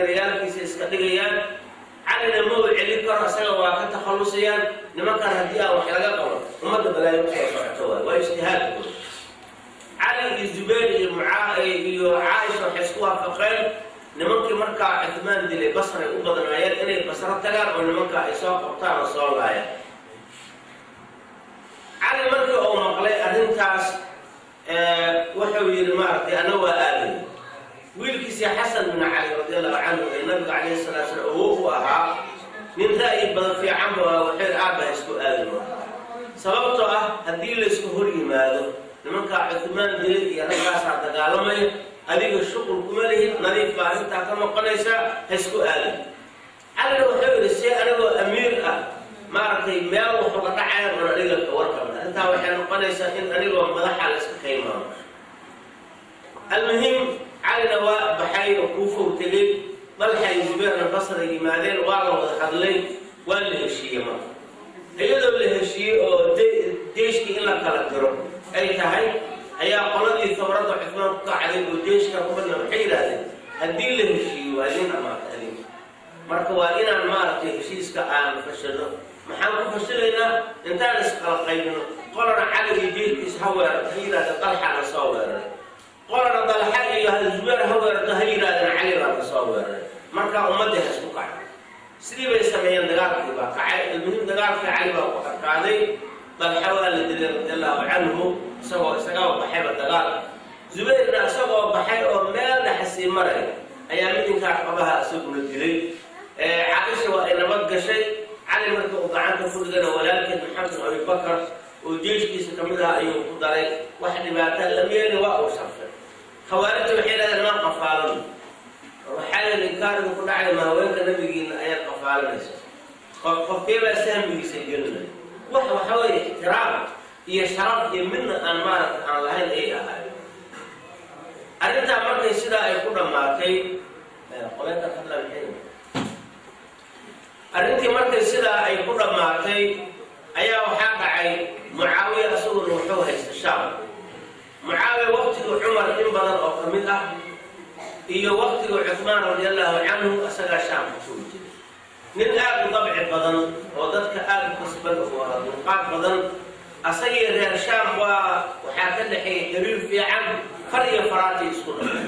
Taageerayaalkiisa iska dhigayaan. Calina ma uu celin karo, isaga waa ka takhallusayaan nimankan. Haddii aan wax laga qabo, ummadda balaayo kusoo socoto. Waay waa ijtihaadkooda. Cali iyo Zubayr iyo Mucaa iyo Caaisha waxay isku waafaqeen nimankii markaa Cuthmaan dilay Basray u badnaayeen, inay Basro tagaan oo nimanka ay soo qabtaan oo soo laayaan. Cali markii uu maqlay arrintaas, wuxuu yidhi, maaragtay, ana waa aaday. Wiilkiisii Xasan bin Cali radi Allahu canhu ee nabiga calayhi salatu slam awow u ahaa, nin ra'yi badan fiican bu ahaa, wuxuu yidhi, aabba, ha isku aadin, sababtoo ah haddii laysku hor yimaado, nimankaa Cuthmaan dilay iyo raggaasaa dagaalamaya, adiga shuqul kuma lihid, nadiif baa arrintaa ka noqonaysaa, ha isku aadin. Calina wuxuu yidhi, see anigoo amiir ah, maaragtay, meel wuxuga dhacaya oon aniga ka warqabna? Arrintaa waxay noqonaysaa in anigoo madaxa la iska kaymaamo. Almuhim, Calina waa baxay oo Kuufow tegey. Dalxa iyo Zubeerna Basra yimaadeen. Waa la wada hadlay, waa la heshiiyey. Marka iyadoo la heshiiyey oo jeeshkii in la kala diro ay tahay, ayaa qoladii thawradda Cuthmaan ku kacday oo jeeshka ku badna waxay yidhahdeen, haddii la heshiiyo waa idin dhamaatay adinka. Marka waa inaan, maaragtay, heshiiska aan fashilno. Maxaan ku fashilaynaa? Intaan isqala qaybino, qolana Cali iyo jeeshkiisa ha weerarto, ha yidhahda Dalxa la soo weeraray, qolana Dalxa iyo Zubeer ha weerarto, ha yidhahdeen Cali baa la soo weeraray. Marka ummaddii ha isku kacdo. Sidii bay sameeyeen, dagaalkii baa kacay. Almuhim, dagaalkii Cali baa ku adkaaday. Dalxa waa la dilay radi Allahu canhu, isagoo isagaba baxayba dagaalka. Zubayrna isagoo baxay oo meel dhexa sii maray ayaa midinkaa qabaha isaguna dilay. Caaisha waa ay nabad gashay. Cali marka uu gacanta ku dhigana, walaalkeed Maxamed bin Abibakar oo jeeshkiisa ka mid aha ayuu ku daray. Wax dhibaataa lam yeelin, waa uu sharfay. Khawaarijta waxay yidhahdeen, maan qafaalan? Waxaa yidhi, inkaarigu ku dhacay, ma haweenka nabigiina ayaad qafaalanaysa? Qof qofkeebaa sahmigiisa gelinaya? Wax waxa weeye ixtiraam iyo sharaf iyo midna aan, maaragta, aan lahayn ayay ahaayeen. Arrintaa markay sidaa ay ku dhammaatay, qoleekan hadla maxay, arrintii markay sidaa ay ku dhammaatay ayaa waxaa dhacay, Mucaawiya isaguna wuxuu haysta Shaam. Mucaawiya waqtigii Cumar in badan oo ka mid ah iyo waqtigii Cuthmaan radi Allahu canhu isagaa Shaam xukumi jiray. Nin aad u dabci badan oo dadka aada u kasban oo dulqaad badan. Asagii reer Shaam waa waxaa ka dhexeeyay xiriir fiican, far iyo faraati isku dhaqay.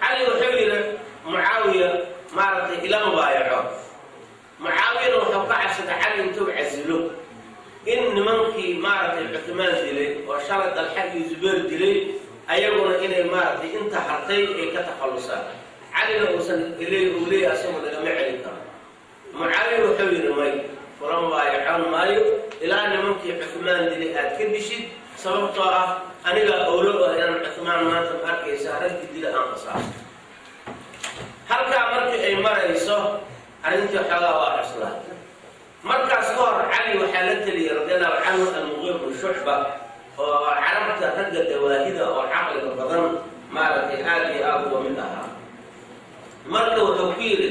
Cali wuxuu yidhi, Mucaawiya, maaragtay, ila mubaayaco. Mucaawiyana wuxuu ka cabsaday Cali intuu casilo in nimankii, maaragtay, Cuthmaan dilay oo shalay Dalxa iyo Zubayr dilay, ayaguna inay, maaragtay, inta hartay ay ka takhallusaan, Calina uusan uu leeyahy asagu nagama celin karo. Mucaawiya wuxuu yidhi, may, kula mubaayacon maayo ilaa nimankii Cuthmaan dilay aad ka dishid, sababtoo ah anigaa owlo oo inaan Cuthmaan maanta, ma arkaysa, raggii dila aan qasaaso. Halkaa markii ay marayso, arrintii xoogaa waa cuslaatay. Markaas ka hor Cali waxaa la teliyay radi Allahu canhu Almuqiir bnu Shucba, oo carabta ragga dawaahida oo caqliga badan, maaragtay, aada iyo aada uga mid ahaa. Marka wuxuu ku yidhi,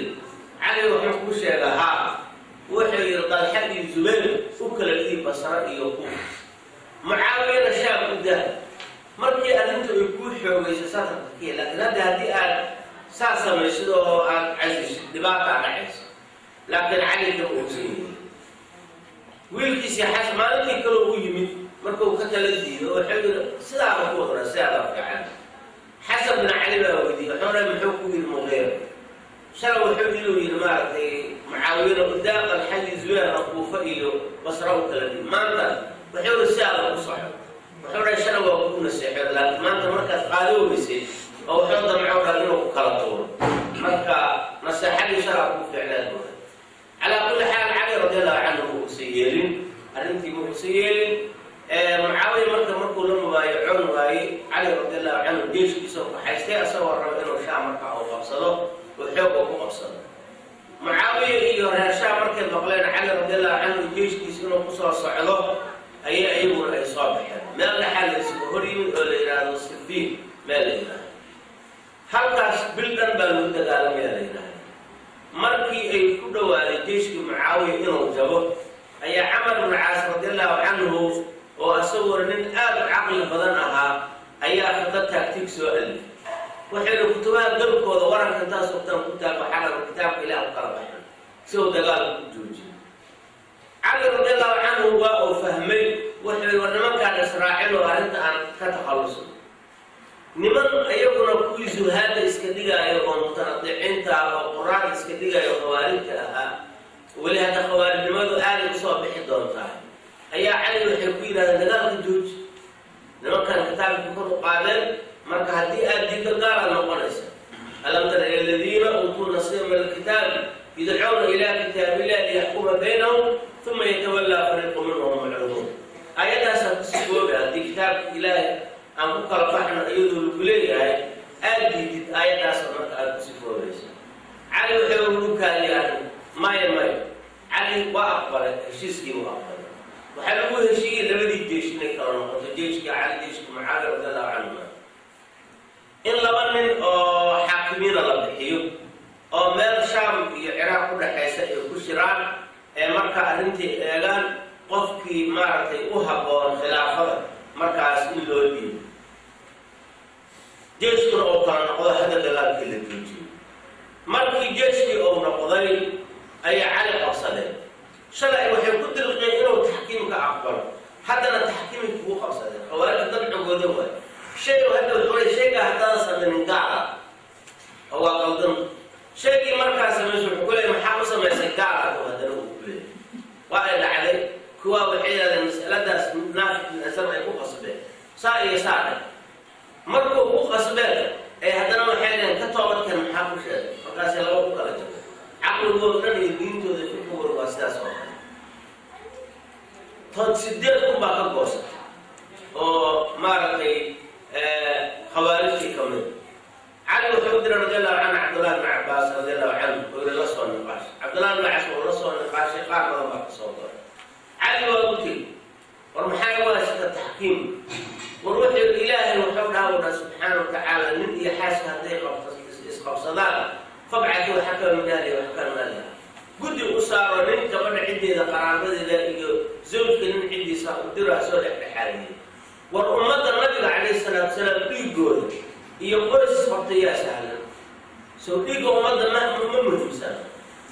Cali, wuxuu kuu sheega haa, wuxuu yidhi, Dalxa iyo Zubayr u kala dhiib Basra iyo Kuufa, Mucaawiyana Shaam u dah. Markii arrintu ay kuu xoogayso safarka kiya, laakiin hadda haddii aad saas samaysid oo aad casisid, dhibaataa dhacaysa. Laakiin Cali kama uusan yihin. Wiilkiisii Xas maalintii kale u yimid markuu ka tala diido, wuxuu yidhi, sidaaba ku wadna, sidaaba fiican. Xasan bin Cali baa weydiiyey, wuxuu dhahay, muxuu ku yidhi Muqiira shala? Wuxuu inuu yidhi, maaragtay, Mucaawiyana udaa, Dalxadii Zubeerna Kuufa iyo Basra u kala dhiib. Maanta wuxuu yidhi, sidaaba ku soco. Wuxuu dhahay, shala waa kuu naseexo, laakiin maanta markaad qaado weysay oo wuxuu damco dhaa inuu ku kala tuuro, marka naseexadii shalaa kuu fiicnaad buuha. Calaa kulli xaal, Cali radi Allahu canhu ma uusan yeelin arrintii, ma uusan yeelin. Mucaawiya marka markuu la mubaayacoon waayey, Cali radi Allahu canhu jeeshkiisa u kaxaystay, asagoo raba inuu Shaam markaa uu qabsado oo xoog uu ku qabsado. Mucaawiya iyo reer Shaam markay maqleen Cali radi Allahu canhu jeeshkiisa inuu kusoo socdo, ayay iyaguna ay soo baxeen. Meel dhexaa la isugu hor yimid oo la yidhaahdo Sifiin, meel la yidhaahdo. Halkaas bil dhan baa lagu dagaalamaya la yidhaahdo. Markii ay ku dhowaaday jeeshkii Mucaawiya inuu jabo, ayaa Camar bnu Caas radi Allahu canhu, oo isaguna nin aada u caqli badan ahaa, ayaa khida tactic soo alifay. Waxayna kutubaha galkooda waranka intaas ogtaan ku taago xagga kitaabka Ilaah u kala baxan si uu dagaalka u joojiyo. Cali radiallahu canhu waa uu fahmay. Wuxuu war nimankaan israacin oo arrinta aan ka takhallusno. Niman iyaguna kuwii zuhaada iska dhigaayo oo mutanadiciinta oo quraada iska dhigaayo, khawaarijta ahaa, weli hadda khawaarijnimadu aaday usoo bixi doontaa, ayaa Cali waxay ku yidhahdeen: "Dagaalka jooji, nimankan kitaabkii kor u qaadeen, marka haddii aad diiddo gaalaad noqonaysa. Alam tara ila aladiina uutuu nasiiba min alkitaabi yudcawna ilaa kitaabillahi liyaxkuma baynahum uma yatawallaa fariiqu minhum mucriduun." Aayadaasaa ku sifooba haddii kitaabka Ilaahay aan ku kala baxno iyadoo lagu leeyahay aad diidid, aayaddaasa marka aada ku sifoobaysa. Cali wuxuu ugu kaadiyay arrin. Maya, maya, Cali waa aqbalay, heshiiskii buu aqbalay. Waxaa lagu heshiiyey labadii jeesh inay kala noqoto, jeeshkii Cali, jeeshkii Mucaawiya radi allahu canhuma, in laba nin oo xaakimiina la bixiyo oo meel Shaam iyo Ciraaq ku dhexaysa ay ku shiraan, ee marka arrintii eegaan, qofkii maaragtay u habboon khilaafada markaas in loo dhiibo, jeeshkuna uu kala noqdo, hadda dagaalkii la joojiyo. Markii jeeshkii uu noqday ayaa Cali qabsadeen. Shalay waxay ku dirqeen inuu taxkiimka aqbalo, haddana taxkiimkii kugu qabsadeen. Khawaarijta dabcigooda waay shay hadda wuxuu le shaygaa haddaadan samaynin gaala oo waa qaldan. Shaygii markaa samayso wuxuu ku leeyay: "Maxaa u samaysay?" Gaala oo haddana uu ku leeyay. Waa ay dhacday. Kuwaa waxay yidhahdeen masaladaas Naafic bin Asar ay ku qasbeen saa iyo saa dheh. Markuu ku qasbeen ee haddana waxay dhaheen: "Ka toobadkeen, maxaa ku sheegay?" Markaasay laba ku kala jabay. Caqligooda dhan iyo diintooda fiqigooda waa sidaas oo kale. Tood 8,000 baa ka goosatay oo maaragtay khawaarijtii ka mid. Cali wuxuu u diray radi allahu canhu Cabdullahi bn Cabaas radi allahu canhu oo yiri: "La soo niqaash." Cabdullahi bn Cabaas oo la soo niqaashay, qaar badan baa ka soo goray. Cali waa u tegi: "War, maxaa igu haysata taxkiim?" War wuxuu Ilaahay wuxuu dhaha u dhaha subxaana wa tacaala: "Nin iyo xaaska hadday isqabsadaan, fabcatuu xakama min ahlihi wa xakama min ahliha." Guddi u saaro, nin gabadha ciddeeda, qaraabadeeda, iyo zawjka nin ciddiisa u diro, soo dhexdhexaadiyey. War ummadda Nabiga calayhi salaatu wasalaam dhiiggooda iyo qoys isqabtay yaa sahlan? Sow dhiigga ummadda ma muhiimsana?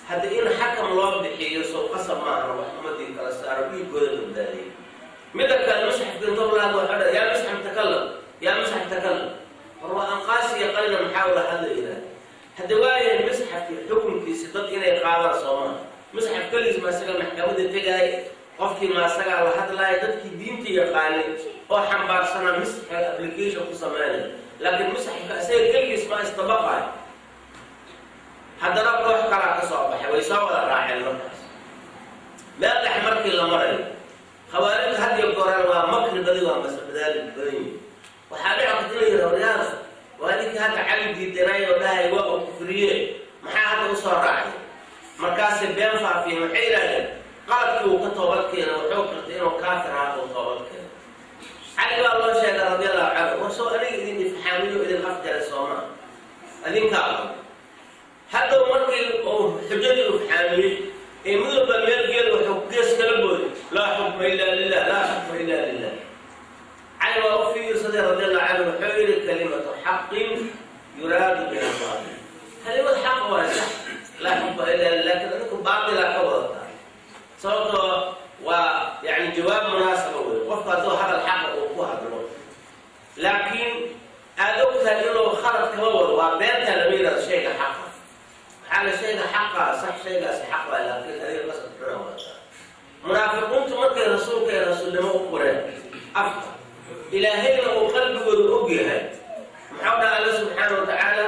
Hadda in xakam loo bixiyo sow qasab maahan wax ummadii kala saaro, dhiiggooda badbaadiyay? Midda kale, musxafka intoo laad waxaa dha: "Yaa musxaf takalam, yaa musxaf takalam." War waa anqaasiya qalina, maxaa ula hadla yidhaah? Hadda waayahay, musxafki xukunkiisi dad inay qaadaan soomaa? Musxaf keligiis ma isaga maxkamada tegaay? Qofkii ma asagaa la hadlaaya? Dadkii diinta yaqaanay oo xambaarsanaa musxafka application ku sameynaya, laakiin musxafka isaga keligiis ma isdabaqaayo. Haddana koox kalaa ka soo baxay, way soo wada raaceen. Markaas meel dhex markii la marayo, khawaarijta had iyo gooraan waa makri badi, waa masbadaali badan yihin. Waxaa dhici karta inay yidha: "Waryaal, waa ninkii hadda Cali diidanay oo dhahay waa uu kufriye, maxaa hadda usoo raacday?" Markaasay been faafiyeen. Waxay yidhahdeen qaladkii uu ka toobad keena, wuxuu qirtay inuu kaafir ahaa, uu toobad keeno. Cali baa loo sheegay radi allahu canhu: "War, soo aniga idin ifxaamiyo, idin afjaray soomaa? Adinkaa qabo." Hadhow markii uu xujadii ifxaamiyey ee mid walba meel geel wuxuu gees kala booday: "Laa xukma ila lilah, laa xukma ila lilah." Cali waa u fiirsaday radi allahu canhu, wuxuu yihi: "Kalimatu xaqin yuraadu biha baatil." Kalimad xaqa waa sax, laa xukma ila lilah, laakiin adinku baatilaa ka wadataa. Sababtoo waa yani jawaab munaasaba wey. Qofku hadduu hadal xaqa uu ku hadlo, laakiin aada ogtahay inuu khalad kama wado, waa beentaa. Lama yidhahdo shayga xaqa. Waxaa la shayga xaqa sax, shaygaasi xaq waay, laakiin adiga qasad xuna wadataa. Munaafiqiintu markay rasuulka ay rasuulnimo u qoreen afka, Ilaahayna uu qalbigooda og yahay, muxuu dhaha Alla subxaana wa tacaala?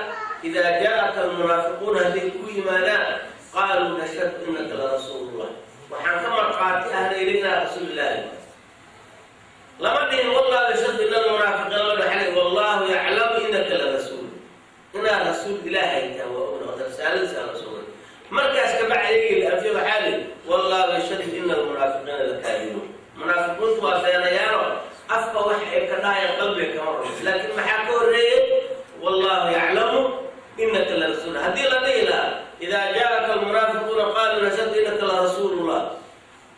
"Idaa jaaءaka almunaafiquuna," hadday ku yimaadaan, "qaaluu nashhadu inaka larasuulullah," waxaan ka marqaati ahnayna inaad rasuul Ilaahi. Lama dhihin "wallahu yashhadu ina almunaafiqiina" lama dhaxlay. "Wallahu yaclamu inaka larasuul," inaad rasuul Ilaahay tahay waa ogna, risaaladiisa la sugay. Markaas kabacdi la anfiyo, waxaa lihi: "Wallahu yashhadu ina almunaafiqiina lakaadibuun." Munaafiqiintu waa beenayaano, afka wax ay ka dhahayaan qalbiga kama rumayso. Laakiin maxaa ka horreeyey? "Wallahu yaclamu inaka larasuul." Haddii la dhihi lahaa "idaa jaaءaka almunaafiquuna qaaluu nashhadu inaka larasuulullah,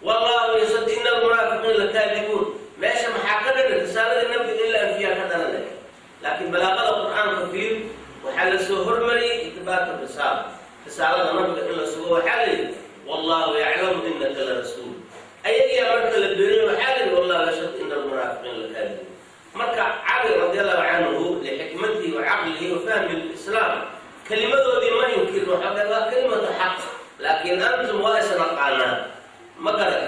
wallahu yashhadu ina almunaafiqiina lakaadibuun," meesha maxaa ka dhalan? Risaalada Nabiga in la anfiyaa ka dhalanaya. Laakiin balaaqada Qur-aanka fiir. Lasoo hormariyey ithbaatu risaala, risaalada nabiga in la sugo. Waxaa la yidhi: "Wallahu yaclamu inaka la rasuul." Ayagaa marka la beenin, waxaa la yidhi: "Wallahu yashhadu ina almunaafiqiina lakaadibuun." Marka Cali radi Allahu canhu, lixikmatihi wa caqlihi wa fahmi lislaam, kelimadoodii ma inkirin. Waxaa waa kelimatu xaq, laakiin antum waa isnaqaanaa, ma garatay?